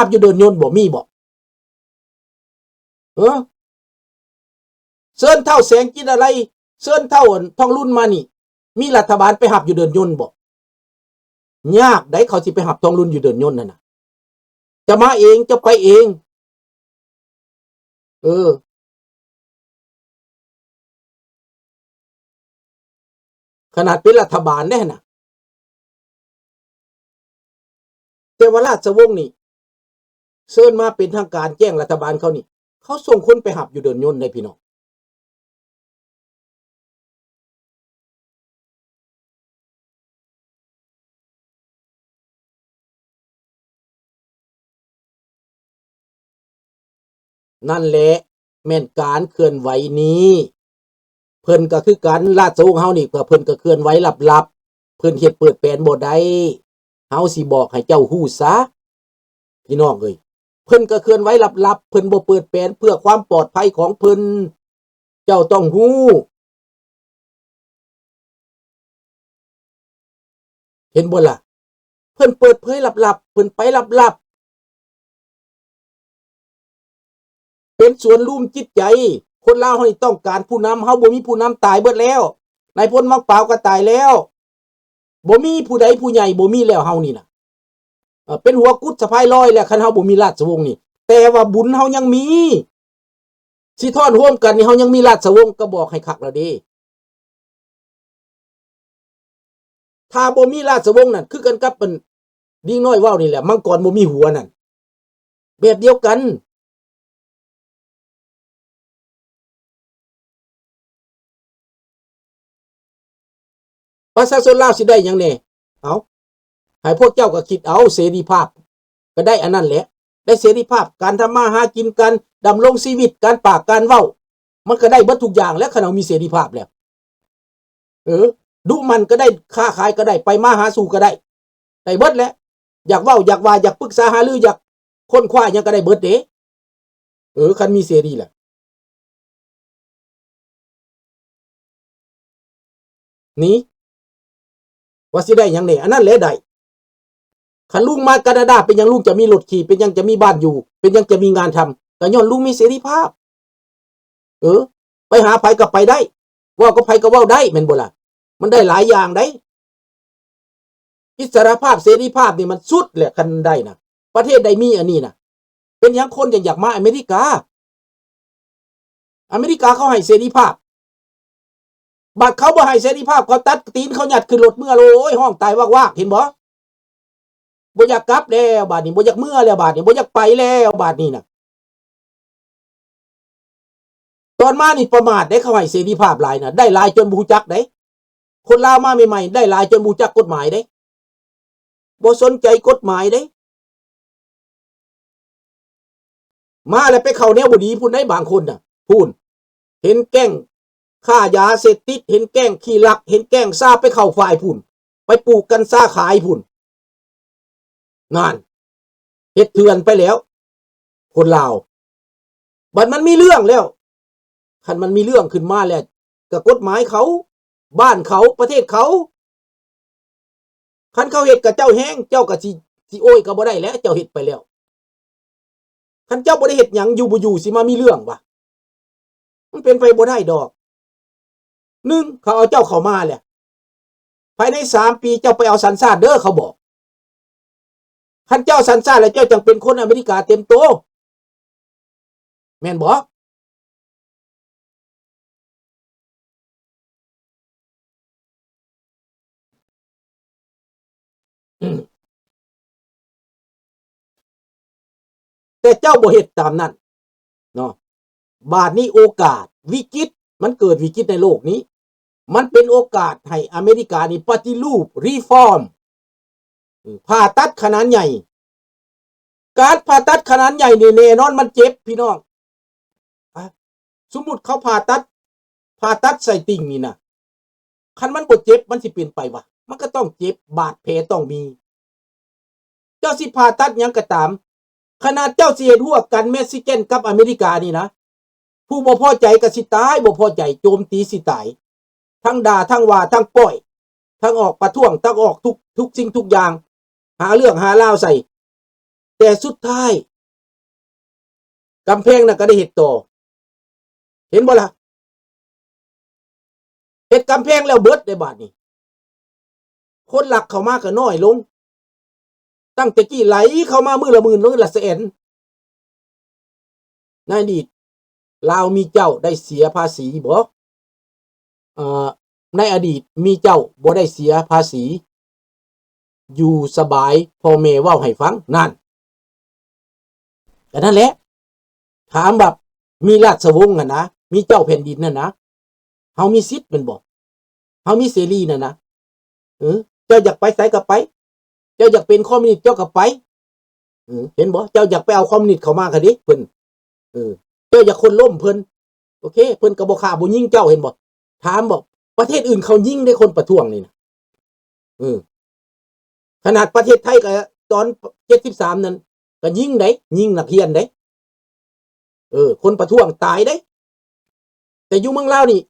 ຮັບຢູ່ເດີ່ນຍົນບໍ່? ມີບໍ່? ເອີ ເຊີນທ້າວແສງຈິດອາໄລ ເຊີນທ້າວທອງລຸນມານີ້ ມີລັດຖະບານໄປຮັບຢູ່ເດີ່ນຍົນບໍ່? ຍາກໃດເຂົາຊິໄປຮັບທອງລຸນຢູ່ເດີ່ນຍົນຫັ້ນນະ. ຈະມາເອງ ຈະໄປເອງ. ເອີ ຂະໜາດເປັນລັດຖະບານເດ້ຫັ້ນນະ. ແຕ່ວ່າລາຊະວົງນີ້ ເຊີນມາເປັນທາງການ ແຈ້ງລັດຖະບານເຂົານີ້ ເຂົາສົ່ງຄົນໄປຮັບຢູ່ເດີ່ນຍົນເດ້ພີ່ນ້ອງ. ນັ້ນແຫຼະ ແມ່ນການເຄື່ອນໄຫວນີ້ ເພິ່ນກໍຄືກັນ ລາຊະວົງເຮົານີ້ ກໍເພິ່ນກໍເຄື່ອນໄຫວລັບໆ ເພິ່ນເຮັດເປີດແປນບໍ່ໄດ້. ເຮົາຊິບອກໃຫ້ເຈົ້າຮູ້ຊະ ພີ່ນ້ອງເອີຍ, ເພິ່ນກໍເຄື່ອນໄຫວລັບໆ ເພິ່ນບໍ່ເປີດແປນເພື່ອຄວາມປອດໄພຂອງເພິ່ນ. ເຈົ້າຕ້ອງຮູ້. ເຫັນບໍ່ລະ? ເພິ່ນເປີດເຜີຍລັບໆ ເພິ່ນໄປລັບໆ ເປັນສວນລຸມຈິດໃຈ. ຄົນລາວເຮົານີ້ຕ້ອງການຜູ້ນຳ, ເຮົາບໍ່ມີຜູ້ນຳ ຕາຍເບິດແລ້ວ. ນາຍພົນໝາກປາວກໍຕາຍແລ້ວ. ບໍ່ມີຜູ້ໃດຜູ້ໃຫຍ່ ບໍ່ມີແລ້ວ ເຮົານີ້ນະ. ເອີ ເປັນຫົວກຸດສະພາຍລອຍແລ້ວ ຄັນເຮົາບໍ່ມີລາຊະວົງນີ້. ແຕ່ວ່າບຸນເຮົາຍັງມີ. ຊິທ້ອນໂຮມກັນນີ້ ເຮົາຍັງມີລາຊະວົງ ກໍບອກໃຫ້ຄັກແລ້ວເດ້. ຖ້າບໍ່ມີລາຊະວົງນັ້ນ ຄືກັນກັບອັນ ລິງນ້ອຍເວົ້ານີ້ແຫຼະ ມັງກອນບໍ່ມີຫົວນັ້ນ ແບບດຽວກັນ. ປະຊາຊົນລາວຊິໄດ້ຫຍັງແດ່? ເອົ້າ ໃຫ້ພວກເຈົ້າກໍຄິດເອົາ, ເສລີພາບກໍໄດ້ອັນນັ້ນແຫຼະ, ໄດ້ເສລີພາບການທຳມາຫາກິນ, ການດຳລົງຊີວິດ, ການປາກການເວົ້າ, ມັນກໍໄດ້ເບິດທຸກຢ່າງແຫຼະ ຄັນເຮົາມີເສລີພາບແລ້ວ. ເອີ ດຸໝັ່ນກໍໄດ້, ຄ້າຂາຍກໍໄດ້, ໄປມາຫາສູ່ກໍໄດ້, ໄດ້ເບິດແຫຼະ. ຢາກເວົ້າ, ຢາກວ່າ, ຢາກປຶກສາຫາລື, ຢາກຄົ້ນຄວ້າຫຍັງກໍໄດ້ເບິດເດ້. ເອີ ຄັນມີເສລີແຫຼະ. ນີ້ ວ່າຊິໄດ້ຫຍັງແດ່? ອັນນັ້ນແຫຼະໄດ້. ຄັນລຸງມາການາດາ ເປັນຫຍັງລຸງຈະມີລົດຂີ່? ເປັນຫຍັງຈະມີບ້ານຢູ່? ເປັນຫຍັງຈະມີງານທຳ? ກໍຍ້ອນລຸງມີເສລີພາບ. ເອີ ໄປຫາໃຜກໍໄປໄດ້, ເວົ້າກັບໃຜກໍເວົ້າໄດ້ ແມ່ນບໍ່ລະ? ມັນໄດ້ຫຼາຍຢ່າງໃດ໋. ອິດສະຫຼະພາບເສລີພາບນີ້ມັນສຸດແຫຼະ ຄັນໄດ້ນະ. ປະເທດໃດມີອັນນີ້ນະ? ເປັນຫຍັງຄົນຈຶ່ງຢາກມາອາເມລິກາ? ອາເມລິກາເຂົາໃຫ້ເສລີພາບ, ບັດເຂົາບໍ່ໃຫ້ເສລີພາບ ເຂົາຕັດຕີນເຂົາຍັດຂຶ້ນລົດເມືອໂລດ ໂອ້ຍ ຮ້ອງຕາຍວາກໆ ເຫັນບໍ່? ບໍ່ຢາກກັບແລ້ວບາດນີ້, ບໍ່ຢາກເມືອແລ້ວບາດນີ້, ບໍ່ຢາກໄປແລ້ວບາດນີ້ນະ. ຕອນມານີ້ປະໝາດເດ້, ເຂົາໃຫ້ເສລີພາບຫຼາຍນະ, ໄດ້ຫຼາຍຈົນບໍ່ຮູ້ຈັກເດ້. ຄົນລາວມາໃໝ່ໆ ໄດ້ຫຼາຍຈົນບໍ່ຮູ້ຈັກກົດໝາຍເດ້, ບໍ່ສົນໃຈກົດໝາຍເດ້. ມາແລ້ວໄປເຂົ້າແນວບໍ່ດີພຸ້ນໄດ໋ ບາງຄົນນະ, ພຸ້ນ ເຫັນແກ້ງຄ້າຢາເສບຕິດ, ເຫັນແກ້ງຂີ້ລັກ, ເຫັນແກ້ງຊາ, ໄປເຂົ້າຝ່າຍພຸ້ນ, ໄປປູກກັນຊາຂາຍພຸ້ນ. ນັ້ນ ເຮັດເຖື່ອນໄປແລ້ວ ຄົນລາວ. ບັດມັນມີເລື່ອງແລ້ວ, ຄັນມັນມີເລື່ອງຂຶ້ນມາແລ້ວ ກໍກົດໝາຍເຂົາ, ບ້ານເຂົາ, ປະເທດເຂົາ. ຄັນເຂົາເຮັດກັບເຈົ້າແຮງ, ເຈົ້າກໍຊິ, ຊິໂອ້ຍກໍບໍ່ໄດ້ແຫຼະ, ເຈົ້າເຮັດໄປແລ້ວ. ຄັນເຈົ້າບໍ່ໄດ້ເຮັດຫຍັງ, ຢູ່ບໍ່ຢູ່ຊິມາມີເລື່ອງວະ? ມັນເປັນໄປບໍ່ໄດ້ດອກ. ໜຶ່ງ ເຂົາເອົາເຈົ້າເຂົ້າມາແລ້ວ, ພາຍໃນສາມປີເຈົ້າໄປເອົາສັນຊາດເດີ ເຂົາບອກ. ຄັນເຈົ້າເອົາສັນຊາດແລ້ວ ເຈົ້າຈັ່ງເປັນຄົນອາເມລິກາເຕັມໂຕ, ແມ່ນບໍ່? ແຕ່ເຈົ້າບໍ່ເຮັດຕາມນັ້ນເນາະ. ບາດນີ້ໂອກາດວິກິດ, ມັນເກີດວິກິດໃນໂລກນີ້, ມັນເປັນໂອກາດໃຫ້ອາເມລິການີ້ປະຕິຮູບ, ຣີຟອມ, ຜ່າຕັດຂະໜານໃຫຍ່. ການຜ່າຕັດຂະໜານໃຫຍ່ນີ້ແນ່ນອນມັນເຈັບ ພີ່ນ້ອງ. ອ່ະ ສົມມຸດເຂົາຜ່າຕັດ, ຜ່າຕັດໃສ່ຕິ່ງນີ້ນະ, ຄັນມັນບໍ່ເຈັບ ມັນຊິເປັນໄປວະ? ມັນກໍຕ້ອງເຈັບ, ບາດແຜຕ້ອງມີ. ເຈົ້າຊິຜ່າຕັດຫຍັງກໍຕາມ, ຂະໜາດເຈົ້າຊິເຮັດຮົ້ວກັນເມັກຊິກັນກັບອາເມລິການີ້ນະ, ຜູ້ບໍ່ພໍໃຈກໍຊິຕາຍ, ບໍ່ພໍໃຈໂຈມຕີຊິຕາຍ, ທັງດ່າ, ທັງວ່າ, ທັງປ້ອຍ, ທັງອອກປະທ້ວງ, ທັງອອກທຸກ, ທຸກສິ່ງທຸກຢ່າງ, ຫາເລື່ອງຫາລາວໃສ່. ຕ່ສຸດທ້າຍ ກຳແພງນັ້ນກໍໄດ້ເຮັດຕໍ່ ເຫັນບໍ່ລະ? ເຮັດກຳແພງແລ້ວເບິດເດ້ ບາດນີ້ ຄົນລັກເຂົ້າມາກໍນ້ອຍລົງ. ຕັ້ງແຕ່ກີ້ໄຫຼເຂົ້າມາມື້ລະໝື່ນ ມື້ລະແສນ. ໃນອະດີດລາວມີເຈົ້າໄດ້ເສຍພາສີບໍ່? ເອີ ໃນອະດີດມີເຈົ້າບໍ່ໄດ້ເສຍພາສີ ຢູ່ສະບາຍ ພໍ່ແມ່ເວົ້າໃຫ້ຟັງ ນັ້ນ. ກໍນັ້ນແຫຼະ ຖາມວ່າມີລາຊະວົງຫັ້ນນະ ມີເຈົ້າແຜ່ນດິນຫັ້ນນະ ເຮົາມີສິດແມ່ນບໍ່? ເຮົາມີເສລີນັ້ນນະ. ເອີ ເຈົ້າຢາກໄປໃສກໍໄປ ເຈົ້າຢາກເປັນຄອມມູນິດເຈົ້າກໍໄປ. ເອີ ເຫັນບໍ່? ເຈົ້າຢາກໄປເອົາຄອມມູນິດເຂົ້າມາກໍດີ ເພິ່ນ ເອີ ເຈົ້າຢາກໂຄ່ນລົ້ມເພິ່ນ ໂອເຄ ເພິ່ນກໍບໍ່ຂ້າບໍ່ຍິງເຈົ້າ ເຫັນບໍ່? ຖາມບໍ່ ປະເທດອື່ນເຂົາຍິງເດ້ ຄົນປະທ້ວງນີ້ນະ. ເອີ ຂະໜາດປະເທດໄທກໍຕອນເຈັດສິບສາມນັ້ນ ກໍຍິງໄດ໋ ຍິງນັກຮຽນໄດ໋ ເອີ ຄົນປະທ້ວງຕາຍໄດ໋. ແຕ່ຢູ່ເມືອງລາວນີ້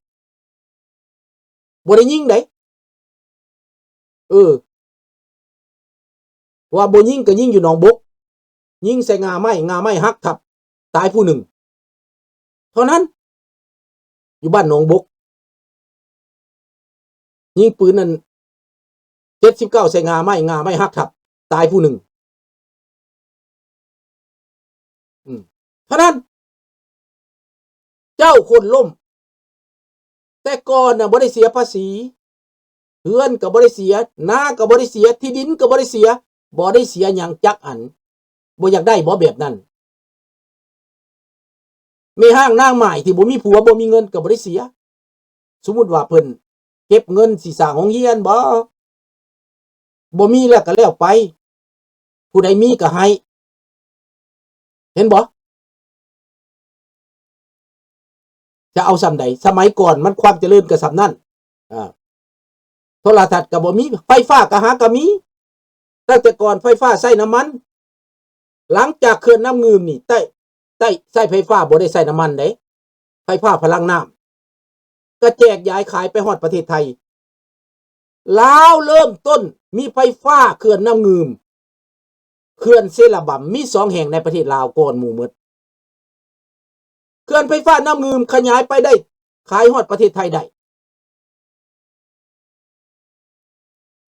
ບໍ່ໄດ້ຍິງໃດ. ເອີ ວ່າບໍ່ຍິງກໍຍິງຢູ່ໜອງບົກ ຍິງໃສ່ງ່າໄມ້ ງ່າໄມ້ຫັກທັບ ຕາຍຜູ້ໜຶ່ງເທົ່ານັ້ນ ຢູ່ບ້ານໜອງບົກ. ຍິງປືນນັ້ນ ເຈັດສິບເກົ້າ ໃສ່ງ່າໄມ້ ງ່າໄມ້ຫັກທັບ ຕາຍຜູ້ໜຶ່ງ. ອືມ ເທົ່ານັ້ນ ເຈົ້າໂຄ່ນລົ້ມ. ແຕ່ກ່ອນນະບໍ່ໄດ້ເສຍພາສີ ເຮືອນກໍບໍ່ໄດ້ເສຍ ນາກໍບໍ່ໄດ້ເສຍ ທີ່ດິນກໍບໍ່ໄດ້ເສຍ ບໍ່ໄດ້ເສຍຫຍັງຈັກອັນ. ບໍ່ຢາກໄດ້ບໍ່ແບບນັ້ນ? ແມ່ຮ້າງນາງໝ້າຍທີ່ບໍ່ມີຜົວບໍ່ມີເງິນກໍບໍ່ໄດ້ເສຍ. ສົມມຸດວ່າເພິ່ນເກັບເງິນຊິສ້າງໂຮງຮຽນບໍ ບໍ່ມີແລ້ວກໍແລ້ວໄປ ຜູ້ໃດມີກໍໃຫ້ ເຫັນບໍ່? ຈະເອົາສ່ຳໃດ? ສະໄໝກ່ອນມັນຄວາມຈະເລີນກໍສ່ຳນັ້ນ ອາ ໂທລະທັດກໍບໍ່ມີ ໄຟຟ້າກໍຫາກໍມີ. ຕັ້ງແຕ່ກ່ອນໄຟຟ້າໃຊ້ນ້ຳມັນ ຫຼັງຈາກເຂື່ອນນ້ຳງື່ມນີ້ ໃຊ້ ໃຊ້ ໃຊ້ໄຟຟ້າ ບໍ່ໄດ້ໃຊ້ນ້ຳມັນເດ້ ໄຟຟ້າພະລັງນ້ຳ ກະແຈກຢາຍຂາຍໄປຮອດປະເທດໄທ. ລາວເລີ່ມຕົ້ນມີໄຟຟ້າເຂື່ອນນ້ຳງື່ມ ເຂື່ອນເຊລະບຳ ມີສອງແຫ່ງໃນປະເທດລາວກ່ອນໝູ່ໝົດ. ເຂື່ອນໄຟຟ້ານ້ຳງື່ມຂະຫຍາຍໄປໄດ້ ຂາຍຮອດປະເທດໄທໄດ້.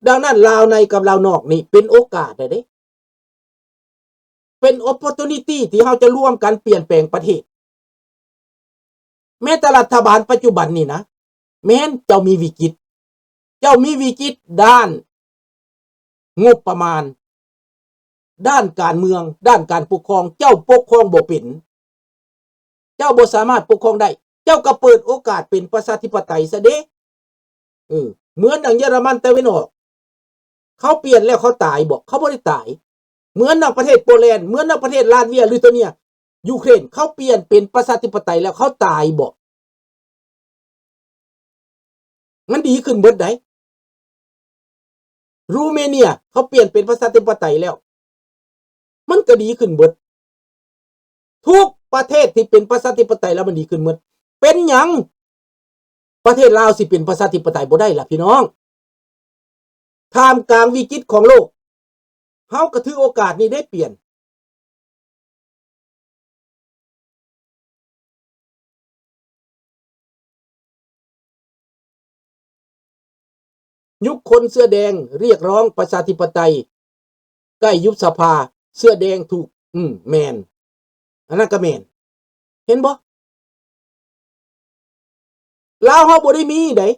ດັ່ງນັ້ນ ລາວໃນກັບລາວນອກນີ້ເປັນໂອກາດໄດ້ເດ້ ເປັນ opportunity ທີ່ເຮົາຈະລວມກັນປ່ຽນແປງປະເທດ. ແມ້ແຕ່ລັດຖະບານປັດຈຸບັນນີ້ນະ ແມ່ນເຈົ້າມີວິກິດ ເຈົ້າມີວິກິດດ້ານງົບປະມານ ດ້ານການເມືອງ ດ້ານການປົກຄອງ ເຈົ້າປົກຄອງບໍ່ເປັນ ເຈົ້າບໍ່ສາມາດປົກຄອງໄດ້ ເຈົ້າກໍເປີດໂອກາດເປັນປະຊາທິປະໄຕຊະເດ້. ເອີ ເໝືອນດັ່ງເຢຍລະມັນຕາເວັນອອກ ເຂົາປ່ຽນແລ້ວເຂົາຕາຍບໍ? ເຂົາບໍ່ໄດ້ຕາຍ. ເໝືອນດັ່ງປະເທດໂປແລນ ເໝືອນດັ່ງປະເທດລາດເວຍ ລິໂທເນຍ ຢູເຄຣນ ເຂົາປ່ຽນເປັນປະຊາທິປະໄຕແລ້ວເຂົາຕາຍບໍ? ມັນດີຂຶ້ນເບິດໃດ໋. ຣູເມເນຍ ເຂົາປ່ຽນເປັນປະຊາທິປະໄຕແລ້ວ ມັນກໍດີຂຶ້ນເບິດ. ທຸກປະເທດທີ່ເປັນປະຊາທິປະໄຕແລ້ວມັນດີຂຶ້ນໝົດ. ເປັນຫຍັງປະເທດລາວຊິເປັນປະຊາທິປະໄຕບໍ່ໄດ້ລະພີ່ນ້ອງ? ທ່າມກາງວິກິດຂອງໂລກ ເຮົາກໍຖືໂອກາດນີ້ໄດ້ປ່ຽນ. ຍຸກຄົນເສື້ອແດງຮຽກຮ້ອງປະຊາທິປະໄຕ ໃກ້ຍຸບສະພາ ເສື້ອແດງຖືກ ອືມ ແມ່ນ ອັນນັ້ນກໍແມ່ນ. ເຫັນບໍ່? ລາວເຮົາບໍ່ໄດ້ມີໃດ໋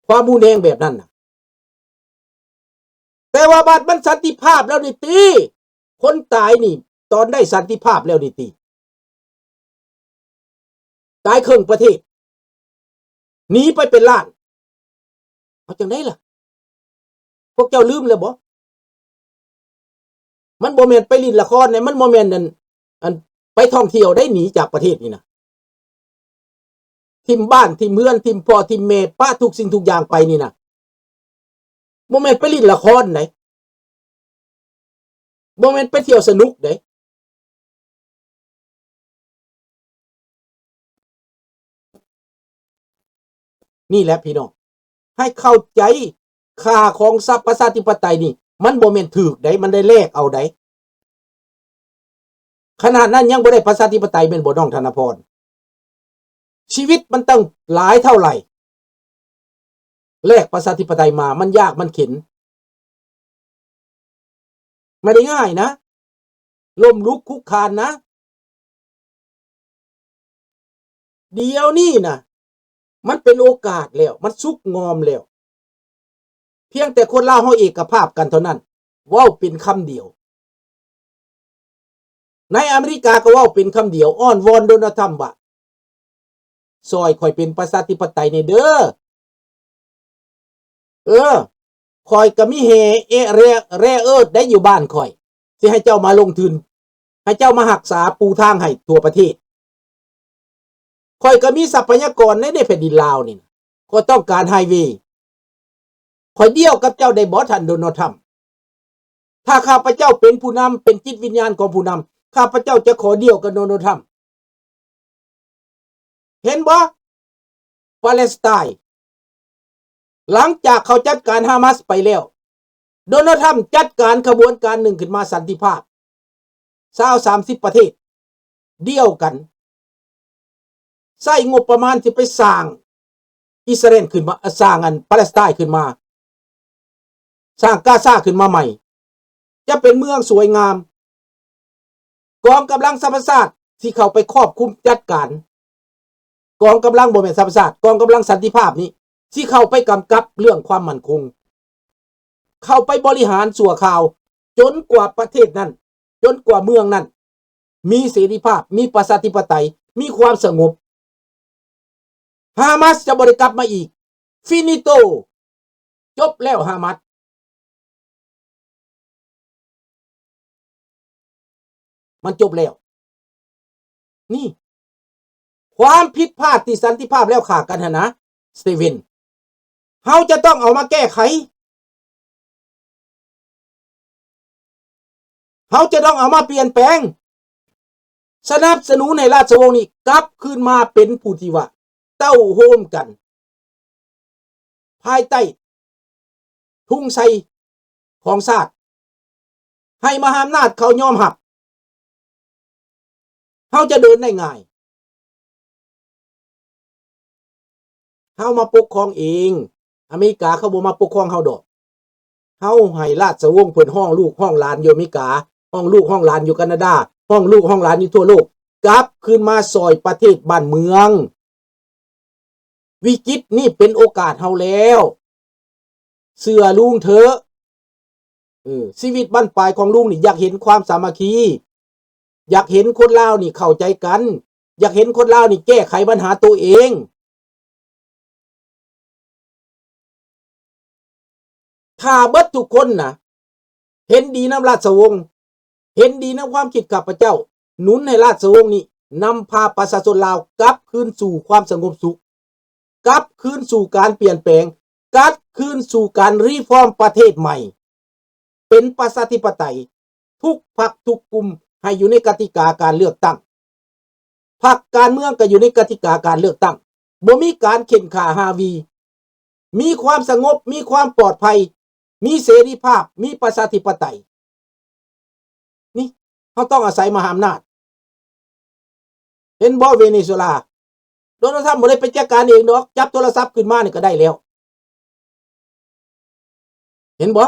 ຄວາມຮຸນແຮງແບບນັ້ນນະ. ແຕ່ວ່າບາດມັນສັນຕິພາບແລ້ວນີ້ຕິ ຄົນຕາຍນີ້ ຕອນໄດ້ສັນຕິພາບແລ້ວນີ້ຕິ ຕາຍເຄິ່ງປະເທດ ໜີໄປເປັນລ້ານ ເອົາຈັ່ງໃດລະ? ພວກເຈົ້າລືມແລ້ວບໍ? ມັນບໍ່ແມ່ນໄປຫຼິ້ນລະຄອນໃດ໋ ມັນບໍ່ແມ່ນອັນ ອັນໄປທ່ອງທ່ຽວໄດ໋ ໜີຈາກປະເທດນີ້ນະ ຖິ້ມບ້ານ ຖິ້ມເຮືອນ ຖິ້ມພໍ່ ຖິ້ມແມ່ ປະທຸກສິ່ງທຸກຢ່າງໄປນີ້ນະ ບໍ່ແມ່ນໄປຫຼິ້ນລະຄອນໃດ໋ ບໍ່ແມ່ນໄປທ່ຽວສະໜຸກໃດ໋. ນີ້ແຫຼະພີ່ນ້ອງ ໃຫ້ເຂົ້າໃຈ ຄ່າຂອງສັບປະຊາທິປະໄຕນີ້ ມັນບໍ່ແມ່ນຖືກໃດ໋ ມັນໄດ້ແລກເອົາໃດ໋. ຂະໜາດນັ້ນຍັງບໍ່ໄດ້ປະຊາທິປະໄຕແມ່ນບໍ່ ນ້ອງທະນະພອນ? ຊີວິດມັນຕັ້ງຫຼາຍເທົ່າໃດ ແລກປະຊາທິປະໄຕມາ ມັນຍາກມັນເຂັນ ບໍ່ໄດ້ງ່າຍນະ ລົ້ມລຸກຄຸກຄານນະ. ດຽວນີ້ນະ ມັນເປັນໂອກາດແລ້ວ ມັນສຸກງອມແລ້ວ ພຽງແຕ່ຄົນລາວເຮົາເອກະພາບກັນເທົ່ານັ້ນ ເວົ້າເປັນຄຳດຽວ. ໃນອາເມລິກາກໍເວົ້າເປັນຄຳດຽວ ອ້ອນວອນໂດນັລທຳວ່າ ຊ່ອຍຂ້ອຍເປັນປະຊາທິປະໄຕແດ່ເດີ້ ເອີ ຂ້ອຍກໍມີແຮ່ ແຮ່ ແຮ່ເອີດໄດ້ຢູ່ບ້ານຂ້ອຍ ຊິໃຫ້ເຈົ້າມາລົງທຶນ ໃຫ້ເຈົ້າມາຮັກສາປູທາງໃຫ້ທົ່ວປະເທດ. ຂ້ອຍກໍມີຊັບພະຍາກອນໃນ ໃນແຜ່ນດິນລາວນີ້ນະ ຂ້ອຍຕ້ອງການໄຮເວ. ຂ້ອຍດຽວກັບເຈົ້າໄດ້ບໍ່ ທ່ານໂດນັລທຳ? ຖ້າຂ້າພະເຈົ້າເປັນຜູ້ນຳ ເປັນຈິດວິນຍານຂອງຜູ້ນຳ ຂ້າພະເຈົ້າຈະຂໍດຽວກັບໂດນັລທຳ. ເຫັນບໍ່? ປາເລສໄຕນ໌ ຫຼັງຈາກເຂົາຈັດການຮາມາສໄປແລ້ວ ໂດນັລທຳຈັດການຂະບວນການໜຶ່ງຂຶ້ນມາ ສັນຕິພາບ ຊາວສາມສິບປະເທດ ດຽວກັນ ໃຊ້ງົບປະມານທີ່ໄປສ້າງອິດສະຣາເອນຂຶ້ນມາ ສ້າງອັນປາເລສໄຕນ໌ຂຶ້ນມາ ສ້າງກາຊາຂຶ້ນມາໃໝ່ ຈະເປັນເມືອງສວຍງາມ. ກອງກຳລັງສະຫະປະຊາຊາດທີ່ເຂົ້າໄປຄວບຄຸມຈັດການ ກອງກຳລັງ ບໍ່ແມ່ນສະຫະປະຊາຊາດ ກອງກຳລັງສັນຕິພາບນີ້ ທີ່ເຂົ້າໄປກຳກັບເລື່ອງຄວາມໝັ້ນຄົງ ເຂົ້າໄປບໍລິຫານຊົ່ວຄາວ ຈົນກວ່າປະເທດນັ້ນ ຈົນກວ່າເມືອງນັ້ນ ມີເສລີພາບ ມີປະຊາທິປະໄຕ ມີຄວາມສະຫງົບ. ຮາມາສຈະບໍ່ໄດ້ກັບມາອີກ. ຟິນິໂຕ ຈົບແລ້ວ ຮາມາສ ມັນຈົບແລ້ວ. ນີ້ ຄວາມຜິດພາດທີ່ສັນຕິພາບແລ້ວຂ້າກັນຫັ້ນນະ ສະເຕເວັນ ເຮົາຈະຕ້ອງເອົາມາແກ້ໄຂ. ເຮົາຈະຕ້ອງເອົາມາປ່ຽນແປງ ສະໜັບສະໜູນໃຫ້ລາຊະວົງນີ້ກັບຄືນມາເປັນຜູ້ທີ່ວ່າເຕົ້າໂຮມກັນ ພາຍໃຕ້ທຸງໄຊຂອງຊາດ ໃຫ້ມະຫາອຳນາດເຂົາຍອມຮັບ ເຮົາຈະເດີນໄດ້ງ່າຍ. ເຮົາມາປົກຄອງເອງ ອາເມລິກາເຂົາບໍ່ມາປົກຄອງເຮົາດອກ. ເຮົາໃຫ້ລາຊະວົງເພິ່ນຮ້ອງລູກຮ້ອງຫຼານຢູ່ອາເມລິກາ ຮ້ອງລູກຮ້ອງຫຼານຢູ່ການາດາ ຮ້ອງລູກຮ້ອງຫຼານຢູ່ທົ່ວໂລກ ກັບຄືນມາຊ່ອຍປະເທດບ້ານເມືອງ. ວິກິດນີ້ເປັນໂອກາດເຮົາແລ້ວ ເຊື່ອລຸງເຖາະ. ເອີ ຊີວິດບັ້ນປາຍຂອງລຸງນີ້ ຢາກເຫັນຄວາມສາມັກຄີ ຢາກເຫັນຄົນລາວນີ້ເຂົ້າໃຈກັນ ຢາກເຫັນຄົນລາວນີ້ແກ້ໄຂບັນຫາໂຕເອງ. ຖ້າເບິດທຸກຄົນນະ ເຫັນດີນຳລາຊະວົງ ເຫັນດີນຳຄວາມຄິດຂ້າພະເຈົ້າ ໜູນໃຫ້ລາຊະວົງນີ້ນຳພາປະຊາຊົນລາວກັບຄືນສູ່ຄວາມສະຫງົບສຸກ ກັບຄືນສູ່ການປ່ຽນແປງ ກັບຄືນສູ່ການຣີຟອມປະເທດໃໝ່ ເປັນປະຊາທິປະໄຕ ທຸກພັກທຸກກຸ່ມໃຫ້ຢູ່ໃນກະຕິກາການເລືອກຕັ້ງ ພັກການເມືອງກໍຢູ່ໃນກະຕິກາການເລືອກຕັ້ງ ບໍ່ມີການເຂັ່ນຂ້າຮ່າວີ ມີຄວາມສະຫງົບ ມີຄວາມປອດໄພ ມີເສລີພາບ ມີປະຊາທິປະໄຕ. ນີ້ ເຮົາຕ້ອງອາໄສມະຫາອຳນາດ. ເຫັນບໍ່ ເວເນຊູເອລາ ໂດນັລທຳບໍ່ໄດ້ໄປຈັດການເອງດອກ ຈັບໂທລະສັບຂຶ້ນມານີ້ກໍໄດ້ແລ້ວ. ເຫັນບໍ່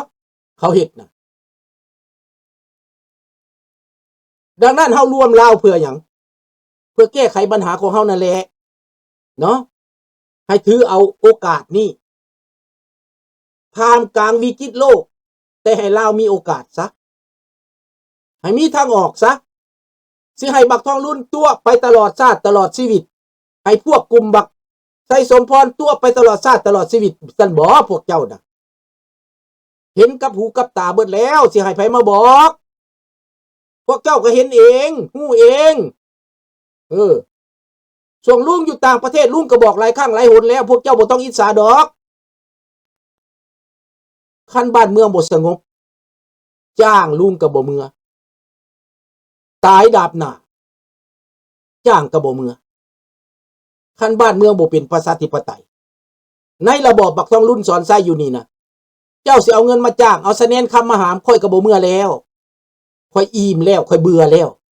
ເຂົາເຮັດນະ. ດັ່ງນັ້ນເຮົາລວມລາວເພື່ອຫຍັງ? ເພື່ອແກ້ໄຂບັນຫາຂອງເຮົານັ້ນແຫຼະເນາະ. ໃຫ້ຖືເອົາໂອກາດນີ້ ທ່າມກາງວິກິດໂລກ ແຕ່ໃຫ້ລາວມີໂອກາດຊະ ໃຫ້ມີທາງອອກຊະ. ຊິໃຫ້ບັກທອງລຸນຕົວະໄປຕະຫຼອດຊາດຕະຫຼອດຊີວິດ ໃຫ້ພວກກຸ່ມບັກໄຊສົມພອນຕົວະໄປຕະຫຼອດຊາດຕະຫຼອດຊີວິດຊັ້ນບໍ? ພວກເຈົ້ານະ ເຫັນກັບຫູກັບຕາເບິດແລ້ວ ຊິໃຫ້ໃຜມາບອກ? ພວກເຈົ້າກໍເຫັນເອງ ຮູ້ເອງ. ເອີ ຊ່ວງລຸງຢູ່ຕ່າງປະເທດ ລຸງກໍບອກຫຼາຍຄັ້ງຫຼາຍຫົນແລ້ວ ພວກເຈົ້າບໍ່ຕ້ອງອິດສາດອກ. ຄັນບ້ານເມືອງບໍ່ສະຫງົບ ຈ້າງລຸງກໍບໍ່ເມືອ ຕາຍດາບໜ້າ ຈ້າງກໍບໍ່ເມືອ. ຄັນບ້ານເມືອງບໍ່ເປັນປະຊາທິປະໄຕ ໃນລະບອບບັກທອງລຸນສອນໄຊຢູ່ນີ້ນະ ເຈົ້າຊິເອົາເງິນມາຈ້າງ ເອົາສະແນນຄຳມາຫາມ ຂ້ອຍກໍບໍ່ເມືອແລ້ວ. ຂ້ອຍອີ່ມແລ້ວ ຂ້ອຍເບື່ອແລ້ວ.